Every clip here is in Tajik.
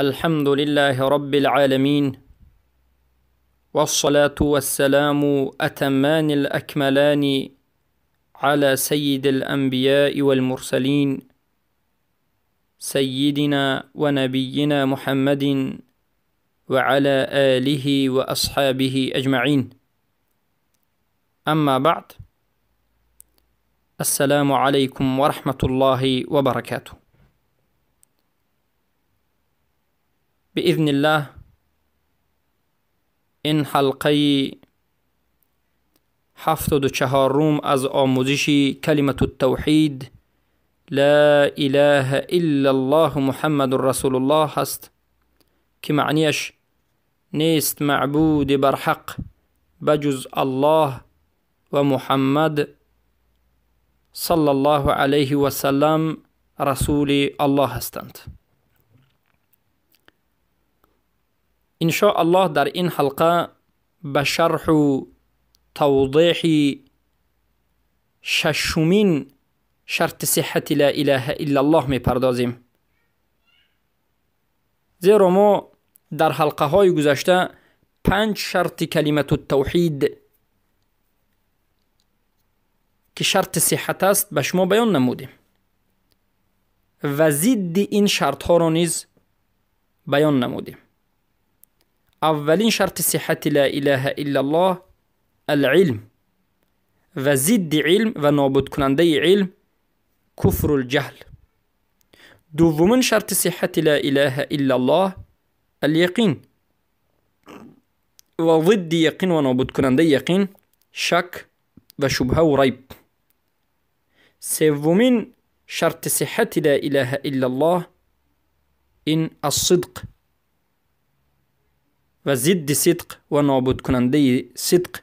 الحمد لله رب العالمين، والصلاة والسلام أتمان الأكملان على سيد الأنبياء والمرسلين، سيدنا ونبينا محمد وعلى آله وأصحابه أجمعين. أما بعد، السلام عليكم ورحمة الله وبركاته. بإذن الله این حلقه 74 از آموزش کلمة التوحید لا اله الا الله محمد رسول الله هست که معنیش نیست معبود برحق بجز الله و محمد صلی الله علیه و سلم رسول الله هستند. إن شاء الله در این حلقه به شرح و توضیح ششمین شرط صحت لا اله الا الله میپردازیم. زیرا ما در حلقه های گذشته 5 شرط کلمة التوحید که شرط صحت است به شما بیان نمودیم و ضد این شرط ها را نیز بیان نمودیم. اولین شرط صحت لا اله الا الله العلم و ضد علم و نابود کننده علم کفر الجهل. دومین شرط صحت لا اله الا الله الیقین و ضد یقین و نابود کننده یقین شک و شبهه و ریب. سومین شرط صحت لا اله الا الله این الصدق و ضد صدق و نابود کننده صدق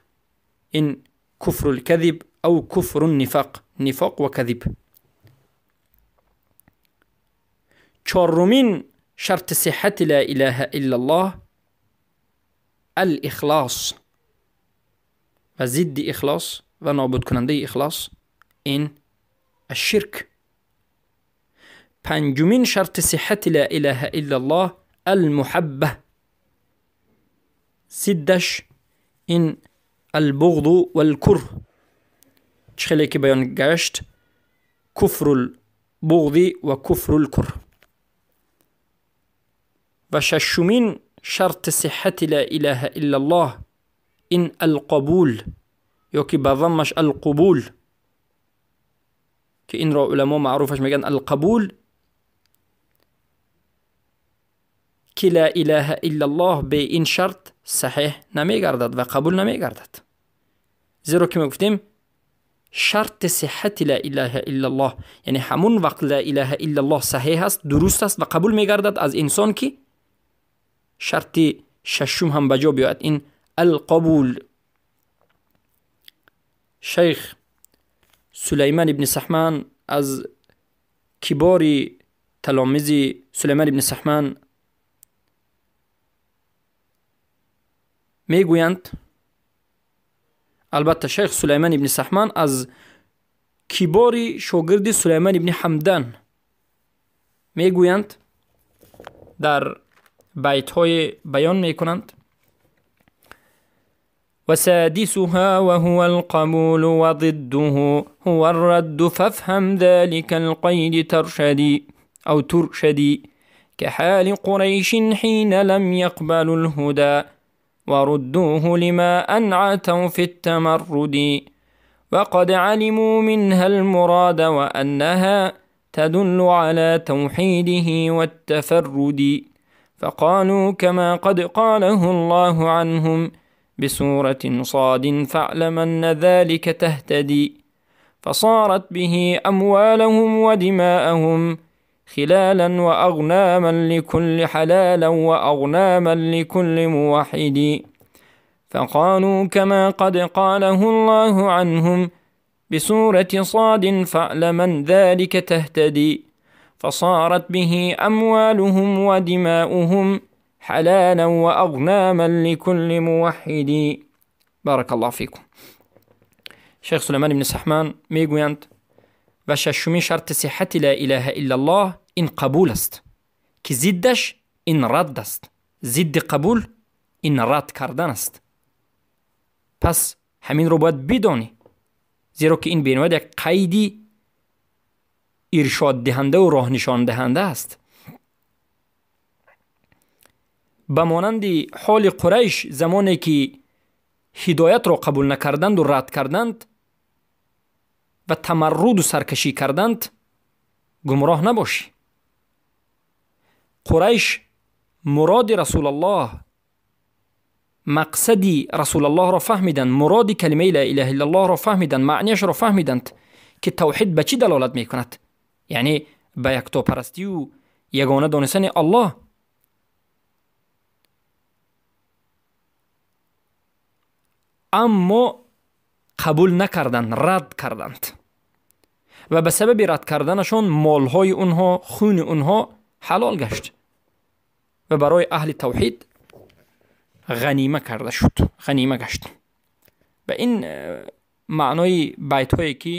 این کفر الكذب او کفر النفاق، نفاق و کذب. چهارمین شرط صحت لا اله الا الله الاخلاص و ضد اخلاص و نابود کننده اخلاص این الشرک. پنجمین شرط صحت لا اله الا الله المحبه، ضدش این البغض والکره، چخلی که بیان گشت کفر البغض و کفر الکره. و ششمین شرط صحت لا اله الا الله این القبول یا که به ضمش القبول که این را علما معروفش میگن القبول، که لا اله الا الله به این شرط صحیح نمیگردد و قبول نمیگردد. زیرا که میگفتیم شرط صحت لا اله الا الله یعنی همون وقت لا اله الا الله صحیح است، درست است و قبول میگردد از انسان که شرط ششم هم بجا بیاید، این القبول. شیخ سلیمان ابن سحمان از کبار تلامذ سلیمان ابن سحمان میگویند، البته شیخ سلیمان ابن سحمان از کبار شاگرد سلیمان ابن حمدان میگویند، در بیت های بیان میکنند: وسادسها وهو القبول وضده هو الرد فافهم ذلك القيد ترشدي أو ترشدي كحال قريش حين لم يقبلوا الهدى وردوه لما أنعتوا في التمرد وقد علموا منها المراد وأنها تدل على توحيده والتفرد فقالوا كما قد قاله الله عنهم بسورة صاد فاعلم أن ذلك تهتدي فصارت به أموالهم ودماءهم خلالا وأغناما لكل حلالا وأغناما لكل موحد فقالوا كما قد قاله الله عنهم بسورة صاد فاعلم ذلك تهتدي فصارت به أموالهم ودماؤهم حلالا وأغناما لكل موحد. بارك الله فيكم. شیخ سلیمان بن سحمان میگویند و ششمین شرط صحت لا اله الا الله این قبول است که ضدش ин рад аст. Зидди қабул ин рад кардан аст. Пас ҳаминро бояд бидонӣ, зеро ки ин бениҳоят як қайди иршоддиҳандаву роҳнишондиҳанда аст. Ба монанди ҳоли Қурайш, замоне ки ҳидоятро қабул накарданду рад карданд ва тамарруду саркашӣ карданд, гумроҳ набошӣ. Қурайш муроди Расулаллоҳ, мақсади Расулаллоҳро фаҳмиданд, муроди калимаи ла илаҳа иллаллоҳро фаҳмиданд, маънияшро фаҳмиданд, ки тавҳид ба чӣ далолат мекунад, яъне ба яктопарастию ягона донистани Аллоҳ. Аммо қабул накарданд, рад карданд ва ба сабаби рад карданашон молҳои онҳо, хуни онҳо ҳалол гашт ва барои аҳли тавҳид ғанима карда шуд, ғанима гашт. Ба ин маънои байтҳое ки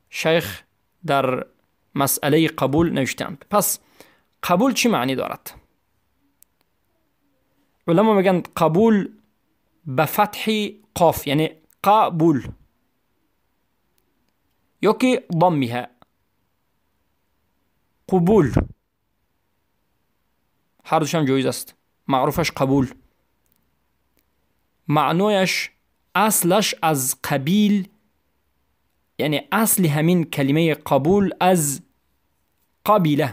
шайх дар масъалаи қабул навиштаанд. Пас қабул чӣ маънӣ дорад? Уламо мегӯянд, қабул ба фатҳи қоф, яъне қабул, ё ки даммиҳа қубул, ҳар душам ҷоиз аст. Маъруфаш қабул. Маънояш аслаш аз қабил, яъне асли ҳамин калимаи қабул аз қабила,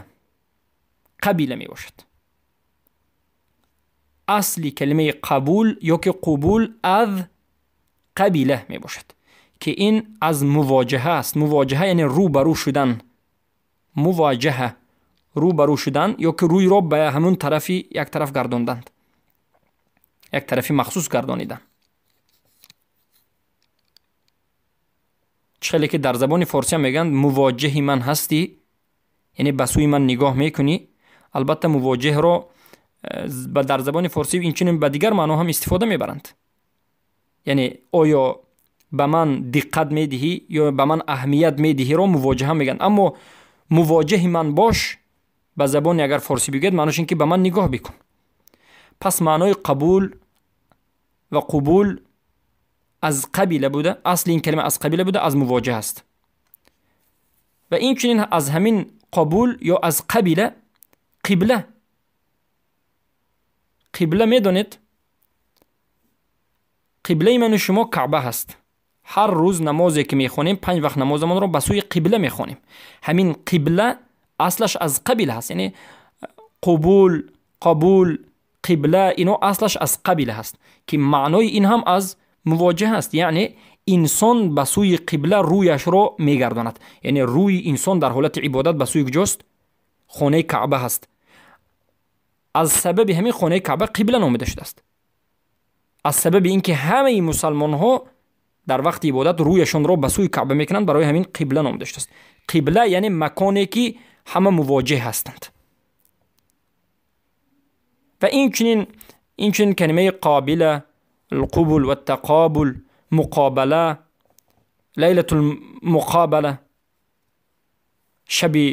қабила мебошад. Асли калимаи қабул ё ки қубул аз қабила мебошад, ки ин аз мувоҷаҳа аст. Мувоҷаҳа яъне рӯ ба рӯ шудан, мувоҷаҳа рӯ ба рӯ шудан ё ки рӯйро ба ҳамун тарафи як тараф гардонданд, як тарафи махсус гардонидан. Чӣ хеле ки дар забони форсия мегӯянд мувоҷаҳи ман ҳастӣ, яъне ба сӯи ман нигоҳ мекунӣ. Албатта мувоҷаҳро дар забони форсӣ инчунин ба дигар маъно ҳам истифода мебаранд, яъне оё ба ман диққат медиҳӣ ё ба ман аҳамият медиҳиро мувоҷаҳа мегӯянд. Аммо мувоҷаҳи ман бош ба забони агар форсӣ бигӯяд, маънош ин ки ба ман нигоҳ бикун. Пас маънои қабул ва қубул аз қабила буда, асли ин калима аз қабила буда, аз мувоҷаҳа аст. Ва инчунин аз ҳамин қабул ё аз қабила қибла. Қибла медонед, қиблаи ману шумо Каъба ҳаст. Ҳар рӯз намозе ки мехонем, 5 вақт намозамонро ба сӯи қибла мехонем. Ҳамин қибла аслаш аз қабила ҳаст, яъне қубул, қабул, қибла, ино аслаш аз қабила ҳаст, ки маънои ин ҳам аз мувоҷаҳа аст, яъне инсон ба сӯи қибла рӯяшро мегардонад. Яъне рӯи инсон дар ҳолати ибодат ба сӯи куҷост? Хонаи Каъба ҳаст. Аз сабаби ҳамин хонаи Каъба қибла номида шудааст, аз сабаби ин ки ҳамаи мусалмонҳо дар вақти ибодат рӯяшонро ба сӯи Каъба мекунанд, барои ҳамин қибла номида шудааст. Қибла яъне маконе ки ҳама мувоҷеҳ ҳастанд. Ва инчунин калимаи қобила, алқубул ва тақобул, муқобала, лайлатул муқобала, шаби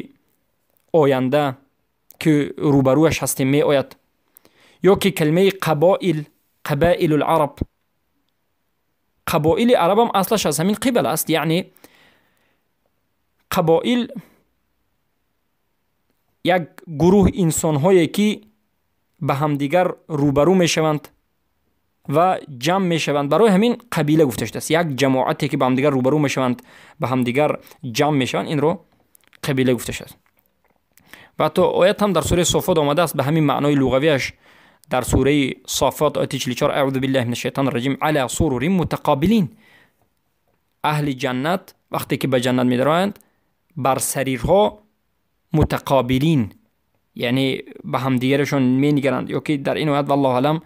оянда ки рӯбарӯяш ҳастем меояд, ё ки калимаи қабоил, қабаилул араб, қабоили арабам аслаш аз ҳамин қибала аст, яъне қабоил як гурӯҳ инсонҳое ки ба ҳамдигар рӯбарӯ мешаванд ва ҷамъ мешаванд, барои ҳамин қабила гуфта шудааст. Як ҷамоате ки ба ҳамдигар рӯбарӯ мешаванд, ба ҳамдигар ҷамъ мешаванд, инро қабила гуфта шудааст. Ва ҳатто оят ҳам дар сураи Софот омадааст ба ҳамин маънои луғавиаш дар сураи Софот ояти 44: аъузу биллаҳи мина шайтони раҷим, ала сурурин мутақобилин. Аҳли ҷаннат вақте ки ба ҷаннат медароянд, бар сарирҳо мутақобилин, яъне ба ҳамдигарашон менигаранд, ё ки дар ин оят валлоҳу алам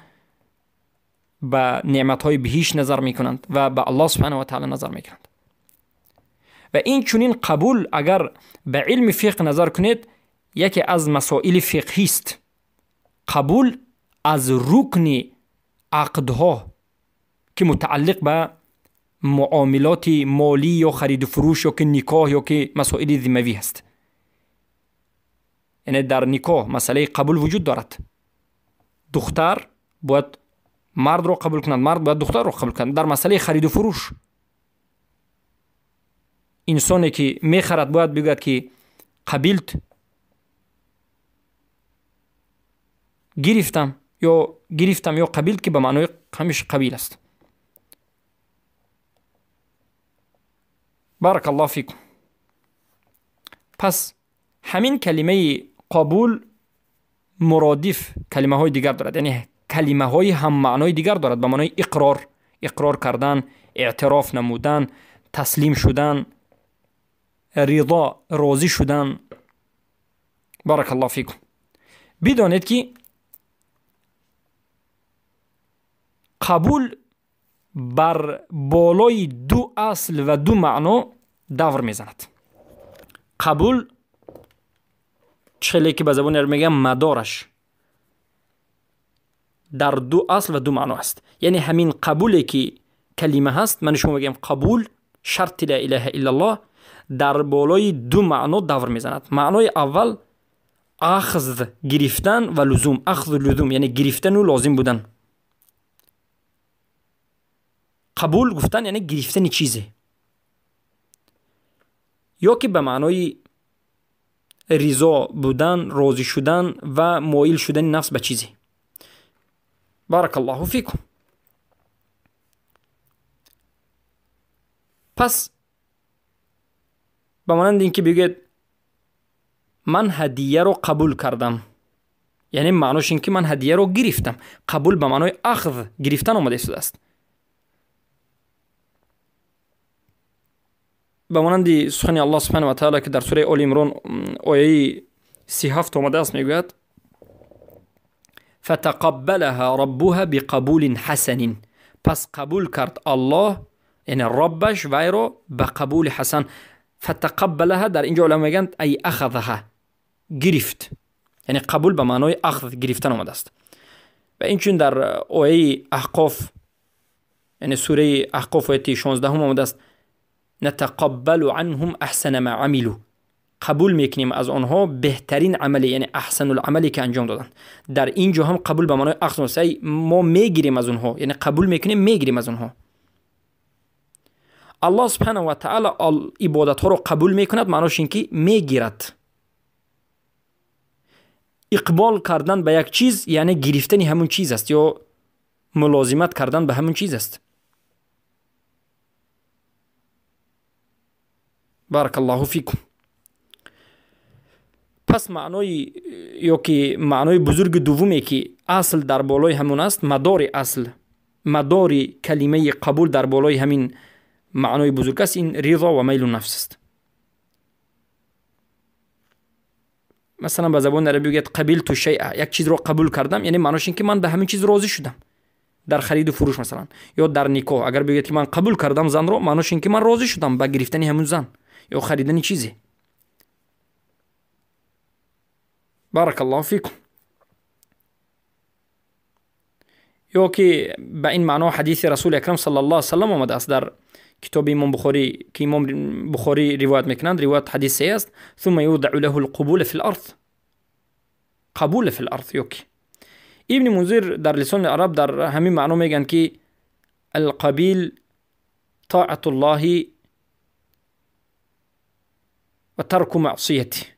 ба неъматҳои биҳишт назар мекунанд ва ба Аллоҳ субҳанаҳу ва таъала назар мекунанд. Ва инчунин қабул агар ба илми фиқҳ назар кунед, яке аз масоили фиқҳист. Қабул аз рукни ақдҳо ки мутааллиқ ба муомилоти молӣ ё хариду фурӯш ё ки никоҳ ё ки масоили зиммавӣ ҳаст. яъне дар никоҳ масъалаи қабул вуҷуд дорад. Духтар бояд мардро қабул кунад, мард бояд духтарро қабул кунад. Дар масъалаи хариду фурӯш инсоне ки мехарад бояд бигӯяд ки қабилт, гирифтам ё гирифтам ё қабилт, ки ба маънои ҳамеш қабил аст. Барак Аллоҳ фикум. Пас ҳамин калимаи қабул муродиф калимаҳои дигар дорад, яъне калимаҳои ҳаммаънои дигар дорад ба маънои иқрор, иқрор кардан, эътироф намудан, таслим шудан, ридо, розӣ шудан. Барак Аллоҳ фикум. Бидонед ки қабул бар болои ду асл ва ду маъно давр мезанад. Қабул чӣ хеле ки ба забони араб мегӯям мадораш дар ду асл ва ду маъно аст. Яъне ҳамин қабуле ки калима ҳаст, ман шумо мегӯям қабул шарти ла илаҳа иллаллоҳ дар болои ду маъно давр мезанад. Маънои аввал ахз гирифтан ва лузум, ахзу лузум, яъне гирифтану лозим будан. Қабул гуфтан яъне гирифтани чизе, ё ки ба маънои ризо будан, розӣ шудан ва моил шудани нафс ба чизе. Барак Аллоҳу фикум. Пас ба монанди ин ки бигӯед ман ҳадияро қабул кардам, яъне маънош ин ки ман ҳадияро гирифтам. Қабул ба маънои ахз гирифтан омада истодааст. Ба монанди сухани Аллоҳ субҳанаҳу ва таъала ки дар сураи Оли Имрон ояи 37 омадааст, мегӯяд фатақаббалаҳа раббуҳа биқабулин ҳасанин. Пас қабул кард Аллоҳ, яъне Роббаш вайро ба қабули ҳасан. Фатақаббалаҳа дар инҷо уламо мегӯянд ай ахазаҳа, гирифт, яъне қабул ба маънои ахз гирифтан омадааст. Ва инчунин дар ояи Аҳқоф, яъне сураи Аҳқоф ояти 16 омадааст натақаббалу анҳум аҳсана ма амилу, қабул мекунем аз онҳо беҳтарин амале, яъне аҳсанул амале ки анҷом доданд. Дар ин ҷо ҳам қабул ба маънои ахз омадааст, ай мо мегирем аз онҳо, яъне қабул мекунем, мегирем аз онҳо. Аллоҳ субҳанаҳу ва таъала ибодатҳоро қабул мекунад, маънош ин ки мегирад. Иқбол кардан ба як чиз яъне гирифтани ҳамун чиз аст ё мулозимат кардан ба ҳамун чиз аст. Барак Аллоҳу фикум. Пас маънои ё ки маънои бузурги дуввуме ки асл дар болои ҳамун аст, мадори асл, мадори калимаи қабул дар болои ҳамин маънои бузург аст, ин ризо ва майлу нафс аст. Масалан ба забони арабӣ мегӯяд қабилту шайъа, як чизро қабул кардам, яъне маънош ин ки ман ба ҳамин чиз розӣ шудам. Дар хариду фурӯш масалан, ё дар никоҳ агар бигӯяд ки ман қабул кардам занро, маънош ин ки ман розӣ шудам ба гирифтани ҳамун зан ё харидани чизе. Барак Аллоҳу фикум. Ё ки ба ин маъно ҳадиси Расули Акрам саллаллоҳу алайҳи васаллам омадааст дар китоби Имом Бухорӣ, ки Имом Бухорӣ ривоят мекунанд, ривоят ҳадис саҳеҳ аст, сумма юдау лаҳу лқубула фи ларз, қабула фи ларз. Ё ки Ибни Мунзир дар лисони араб дар ҳамин маъно мегӯянд ки алқабил тоатуллоҳи ва тарку маъсияти,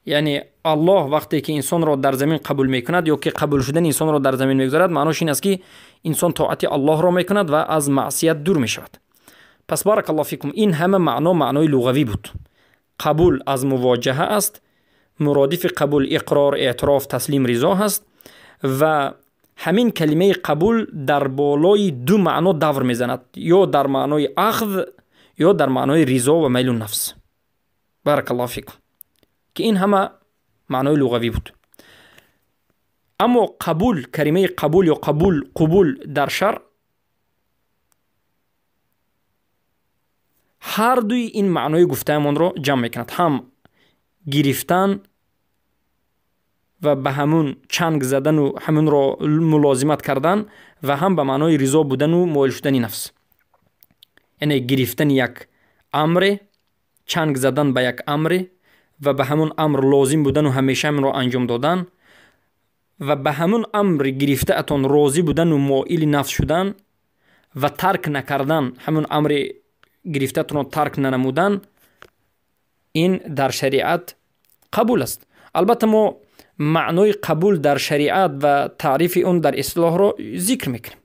яъне Аллоҳ вақте ки инсонро дар замин қабул мекунад ё ки қабул шудани инсонро дар замин мегузорад, маънош ин аст ки инсон тоати Аллоҳро мекунад ва аз маъсият дур мешавад. Пас барак Аллоҳ фикум, ин ҳама маъно маънои луғавӣ буд. Қабул аз мувоҷаҳа аст, муродифи қабул иқрор, эътироф, таслим, ризо ҳаст ва ҳамин калимаи қабул дар болои ду маъно давр мезанад, ё дар маънои ахз ё дар маънои ризо ва майлу нафс. Барак Аллоҳ фикум, ки ин ҳама маънои луғавӣ буд. Аммо қабул, калимаи қабул ё қабул, қубул дар шаръ ҳар дуи ин маънои гуфтаамонро ҷамъ мекунад, ҳам гирифтан ва ба ҳамун чанг задану ҳамунро мулозимат кардан ва ҳам ба маънои ризо будану моил шудани нафс, яъне гирифтани як амре, чанг задан ба як амре ва ба ҳамон амр лозим будану ҳамеша ҳаминро анҷом додан ва ба ҳамон амри гирифтаатон розӣ будану моили нафс шудан ва тарк накардан, ҳамон амри гирифтаатонро тарк нанамудан, ин дар шариат қабул аст. Албатта мо маънои қабул дар шариат ва таърифи он дар истилоҳро зикр мекунем.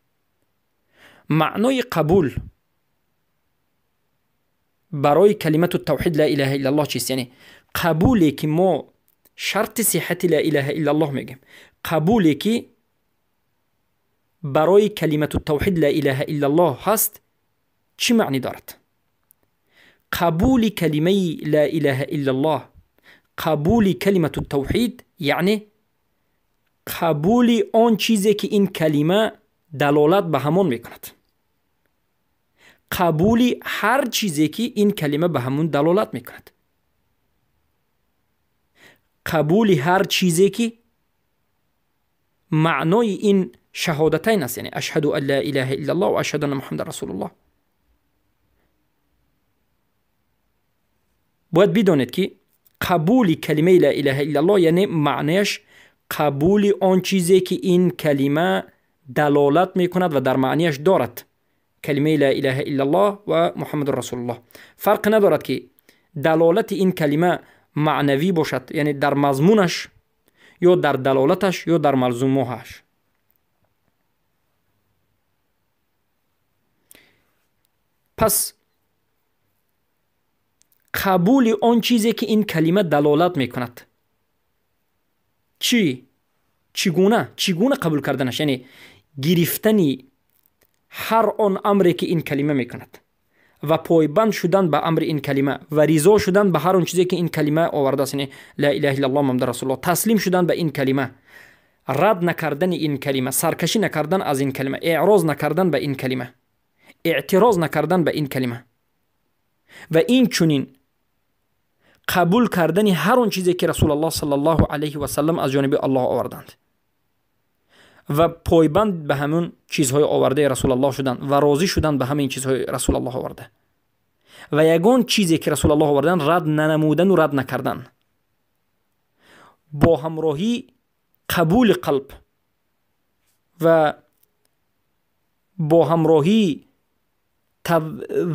Маънои қабул барои калимату тавҳид ла илаҳа иллаллоҳ чист? Яъне қабуле ки мо шарти сиҳати ла илаҳа иллаллоҳ мегӯем, қабуле ки барои калимату тавҳид ла илаҳа иллаллоҳ ҳаст, чӣ маънӣ дорад? Қабули калимаи ла илаҳа иллаллоҳ, қабули калимату тавҳид, яъне қабули он чизе ки ин калима далолат ба ҳамон мекунад, қабули ҳар чизе ки ин калима ба ҳамон далолат мекунад, қабули ҳар чизе ки маънои ин шаҳодатайн аст, яъне ашҳаду ан ла илаҳа иллаллоҳ ва ашҳаду анна муҳаммадан расулуллоҳ. Бояд бидонед ки қабули калимаи ла илаҳа иллаллоҳ яъне маънояш қабули он чизе ки ин калима далолат мекунад ва дар маънияш дорад, калимаи ла илаҳа иллаллоҳ ва муҳаммадун расулуллоҳ. Фарқ надорад ки далолати ин калима маънавӣ бошад, яъне дар мазмунаш ё дар далолаташ ё дар малзумоҳаш. Пас қабули он чизе ки ин калима далолат мекунад, чӣ чигуна қабул карданаш, яъне гирифтани ҳар он амре ки ин калима мекунад ва пойбанд шудан ба амри ин калима ва ризо шудан ба ҳар он чизе ки ин калима овардааст, яъне ла илаҳа иллаллоҳ муҳаммадан расулуллоҳ, таслим шудан ба ин калима, рад накардани ин калима, саркашӣ накардан аз ин калима, эъроз накардан ба ин калима, эътироз накардан ба ин калима ва инчунин қабул кардани ҳар он чизе ки расулаллоҳ саллаллоҳу алайҳи васаллам аз ҷониби Аллоҳ оварданд ва пойбанд ба ҳамон чизҳои овардаи расулаллоҳ шудан ва розӣ шудан ба ҳамин чизҳои расулаллоҳ оварда ва ягон чизе ки расулаллоҳ овардан рад нанамудану рад накардан, бо ҳамроҳӣ қабули қалб ва бо ҳамроҳӣ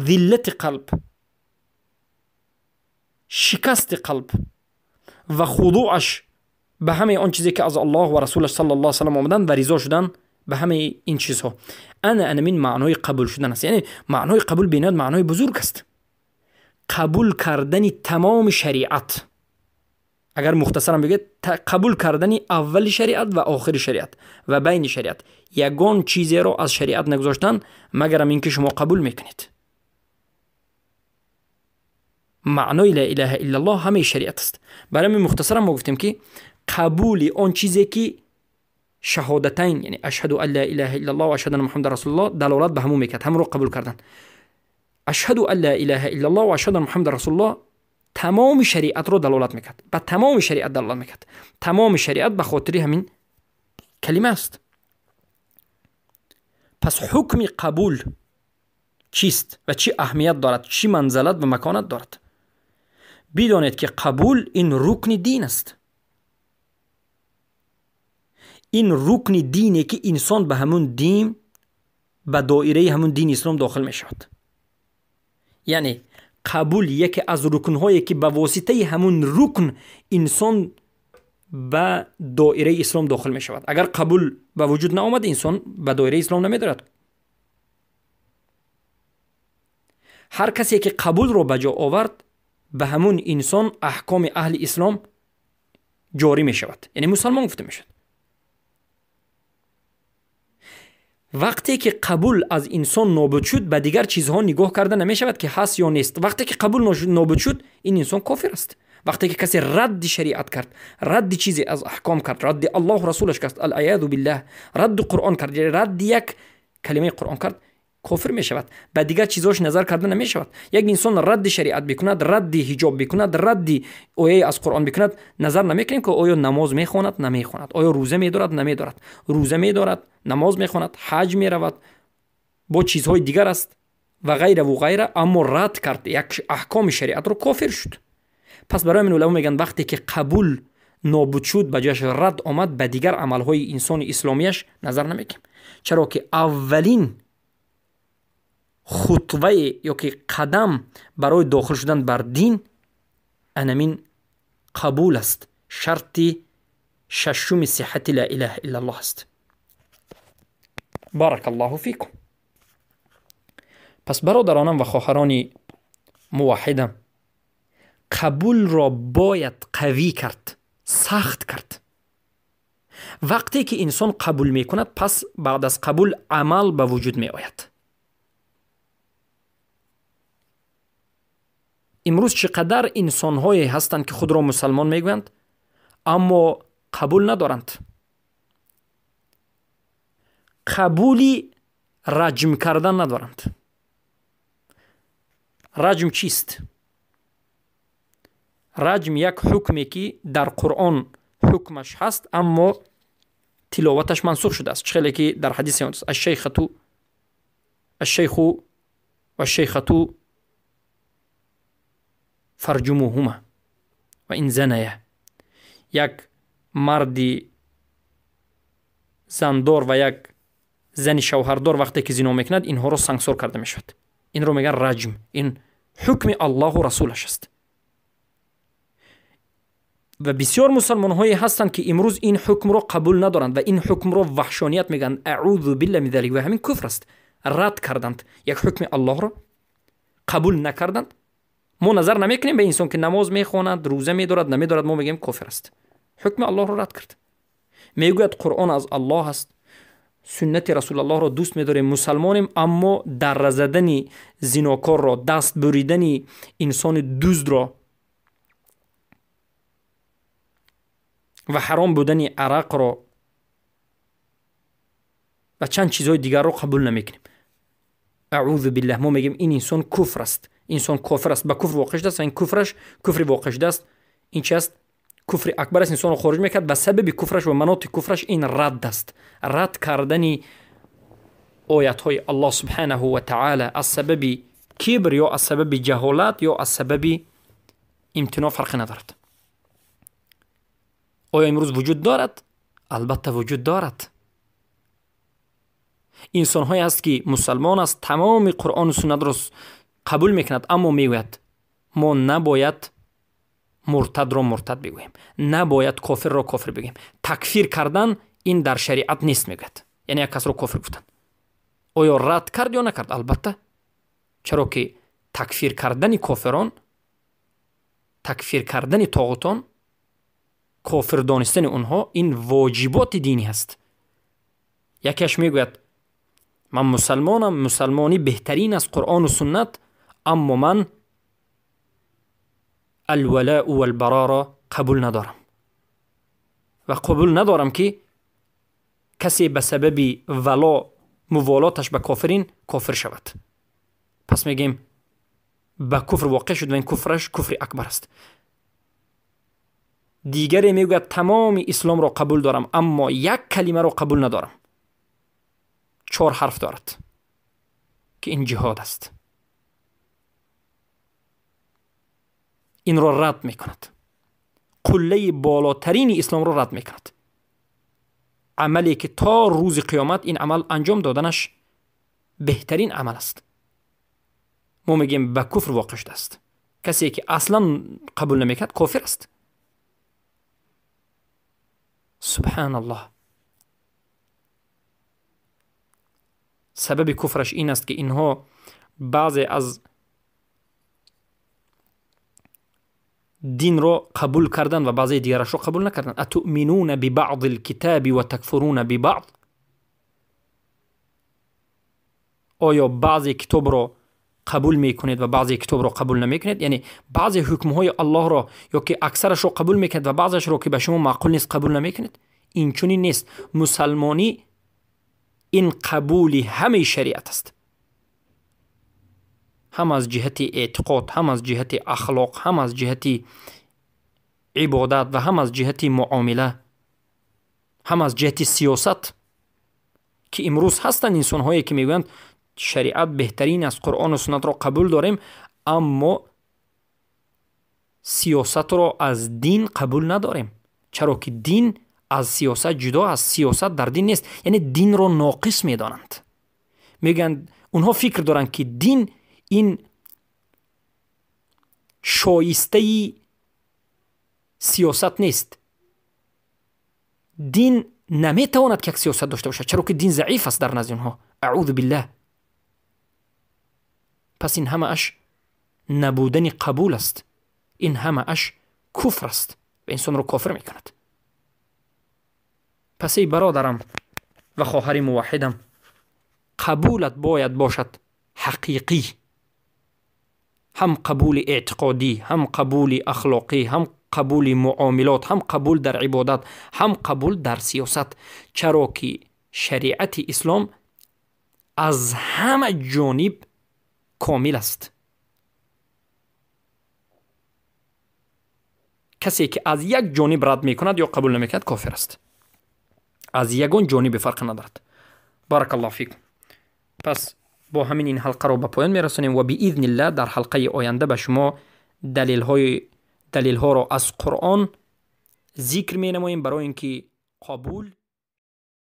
зиллати қалб, шикасти қалб ва худуъаш ба ҳамаи он чизе ки аз Аллоҳ ва расулаш саллаллоҳу алайҳи васаллам омаданд ва ризо шудан ба ҳамаи ин чизҳо. Ана анамин маънои қабул шудан аст. Яъне маънои қабул бениҳоят маънои бузург аст. Қабул кардани тамоми шариат, агар мухтасарам бигӯяд, қабул кардани аввали шариат ва охири шариат ва байни шариат, ягон чизеро аз шариат нагузоштан магарам ин ки шумо қабул мекунед. Маънои ла илаҳа иллаллоҳ ҳамаи шариат аст. Барои ҳамин мухтасарам мо гуфтем ки қабули он чизе ки шаҳодатайн, яъне ашҳаду ан ла илаҳа иллаллоҳ ва ашҳаду анна муҳаммадан расулуллоҳ далолат ба ҳамон мекард, ҳамонро қабул кардан. Ашҳаду ан ла илаҳа иллаллоҳ ва ашҳаду анна муҳаммадан расулуллоҳ тамоми шариатро далолат мекард, ба тамоми шариат далолат мекард. Тамоми шариат ба хотири ҳамин калима аст. Пас ҳукми қабул чист ва чӣ аҳамият дорад, чӣ манзалат ва маконат дорад? Бидонед ки қабул ин рукни дин аст. Ин рукни дине ки инсон ба ҳамун дин, ба доираи ҳамун дини ислом дохил мешавад. Яъне қабул яке аз рукнҳое ки ба воситаи ҳамун рукн инсон ба доираи ислом дохил мешавад. Агар қабул ба вуҷуд наомад, инсон ба доираи ислом намедорад. Ҳар касе ки қабулро ба ҷо овард, ба ҳамун инсон аҳкоми аҳли ислом ҷорӣ мешавад, яъне мусалмон гуфта мешавад. Вақте ки қабул аз инсон нобуд шуд, ба дигар чизҳо нигоҳ карда намешавад ки ҳаст ё нест. Вақте ки қабул нобуд шуд, ин инсон кофир аст. Вақте ки касе радди шариат кард, радди чизе аз аҳком кард, радди Аллоҳу расулаш кард, алъияду биллаҳ, радди Қуръон кард, радди як калимаи Қуръон кард, кофир мешавад. Ба дигар чизҳош назар карда намешавад. Як инсон радди шариат бикунад, радди ҳиҷоб бикунад, радди ояи аз Қуръон бикунад, назар намекунем ки оё намоз мехонад, намехонад, оё рӯза медорад, намедорад. Рӯза медорад, намоз мехонад, ҳаҷ меравад, бо чизҳои дигар аст ва ғайраву ғайра, аммо рад кард як аҳкоми шариатро, кофир шуд. Пас барои ҳамин уламо мегӯянд, вақте ки қабул нобуд шуд, ба ҷояш рад омад, ба дигар амалҳои инсони исломияш назар намекунем. Чаро ки аввалин хутвае ё ки қадам барои дохил шудан бар дин анамин қабул аст, шарти шашуми сиҳати ла илаҳа иллаллоҳ аст. Баракаллоҳу фикум. Пас бародаронам ва хоҳарони муваҳҳидам, қабулро бояд қавӣ кард, сахт кард. Вақте ки инсон қабул мекунад, пас баъд аз қабул амал ба вуҷуд меояд. Имрӯз чӣ қадар инсонҳое ҳастанд, ки худро мусалмон мегӯянд, аммо қабул надоранд. Қабули раҷм кардан надоранд. Раҷм чист? Раҷм як ҳукме, ки дар Қуръон ҳукмаш ҳаст, аммо тиловаташ мансух шудааст. Чӣ хеле ки дар ҳадисе омадааст: ашшайху вашшайхату фарҷумуҳума ва ин заная. Як марди зандор ва як зани шавҳардор вақте ки зино мекунад, инҳоро сангсор карда мешавад. Инро мегӯянд раҷм. Ин ҳукми Аллоҳу расулаш аст. Ва бисёр мусалмонҳое ҳастанд, ки имрӯз ин ҳукмро қабул надоранд ва ин ҳукмро ваҳшоният мегӯянд. Аъузу билла мин залик. Ва ҳамин куфр аст. Рад карданд як ҳукми Аллоҳро, қабул накарданд. Мо назар намекунем ба инсон, ки намоз мехонад, рӯза медорад, намедорад, мо мегӯем кофир аст. Ҳукми Аллоҳро рад кард. Мегӯяд Қуръон аз Аллоҳ аст, суннати Расулаллоҳро дӯст медорем, мусалмонем, аммо дарра задани зинокорро, даст буридани инсони дуздро ва ҳаром будани арақро ва чанд чизҳои дигарро қабул намекунем. Аъузу биллаҳ. Мо мегӯем ин инсон куфр аст, инсон кофир аст, ба куфр воқеъ шудааст ва ин куфраш куфри воқеъ шудааст. Ин чи аст? Куфри акбар аст, инсонро хориҷ мекард ва сабаби куфраш ва маноти куфраш ин радд аст. Рад кардани оятҳои Аллоҳ субҳанаҳу ва таъала аз сабаби кибр ё аз сабаби ҷаҳолат ё аз сабаби имтиноъ фарқе надорад. Оё имрӯз вуҷуд дорад? Албатта вуҷуд дорад. Инсонҳое ҳаст, ки мусалмон аст, тамоми Қуръону суннатро қабул мекунад, аммо мегӯяд мо набояд муртадро муртад бигӯем, набояд кофирро кофир бигӯем. Такфир кардан ин дар шариат нест, мегӯяд. Яъне як касро кофир гуфтан. Оё рад кард ё накард? Албатта. Чаро ки такфир кардани кофирон, такфир кардани тоғутон, кофир донистани онҳо ин воҷиботи динӣ ҳаст. Якеаш мегӯяд ман мусалмонам, мусалмонӣ беҳтарин аст, Қуръону суннат, аммо ман алвалаъу валбароро қабул надорам ва қабул надорам, ки касе ба сабаби вало муволоташ ба кофирин кофир шавад. Пас мегӯем ба куфр воқеъ шуд ва ин куфраш куфри акбар аст. Дигаре мегӯяд тамоми исломро қабул дорам, аммо як калимаро қабул надорам. 4 ҳарф дорад, ки ин ҷиҳод аст. Инро рад мекунад. Қуллаи болотарини исломро рад мекунад. Амале ки то рӯзи қиёмат ин амал анҷом доданаш беҳтарин амал аст. Мо мегӯем ба куфр воқеъ шудааст. Касе ки аслан қабул намекард кофир аст. Субҳаналлоҳ. Сабаби куфраш ин аст, ки инҳо баъзе аз динро қабул карданд ва баъзеи дигарашро қабул накарданд. Атуъминуна бибаъди лкитаби ва такфуруна бибаъд. Оё баъзе китобро қабул мекунед ва баъзе китобро қабул намекунед? Яъне баъзе ҳукмҳои Аллоҳро ё ки аксарашро қабул мекунед ва баъзеашро, ки ба шумо маъқул нест, қабул намекунед? Инчунин нест. Мусалмонӣ ин қабули ҳамаи шариат аст, ҳам аз ҷиҳати эътиқод, ҳам аз ҷиҳати ахлоқ, ҳам аз ҷиҳати ибодат ва ҳам аз ҷиҳати муомила, ҳам аз ҷиҳати сиёсат, ки имрӯз ҳастанд инсонҳое, ки мегӯянд шариат беҳтарин аст, Қуръону суннатро қабул дорем, аммо Сиёсатро аз дин қабул надорем, чаро ки дин аз сиёсат ҷудо аст, сиёсат дар дин нест. Яъне динро ноқис медонанд. Мегӯянд, онҳо фикр доранд, ки дин ин шоистаи сиёсат нест. Дин наметавонад ки як сиёсат дошта бошад, чаро ки дин заиф аст дар назди онҳо. Аъузу биллаҳ. Пас ин ҳамааш набудани қабул аст, ин ҳамааш куфр аст ва инсонро кофир мекунад. Пас эй бародарам ва хоҳари муваҳҳидам, қабулат бояд бошад ҳақиқӣ, ҳам қабули эътиқодӣ, ҳам қабули ахлоқӣ, ҳам қабули муомилот, ҳам қабул дар ибодат, ҳам қабул дар сиёсат. Чаро ки шариати ислом аз ҳама ҷониб комил аст. Касе ки аз як ҷониб рад мекунад ё қабул намекунад, кофир аст. Аз ягон ҷониби фарқ надорад. Баракаллоҳу фикум. Пас бо ҳамин ин ҳалқаро ба поён мерасонем ва биизниллаҳ дар ҳалқаи оянда ба шумо далелҳоро аз Қуръон зикр менамоем, барои ин ки қабул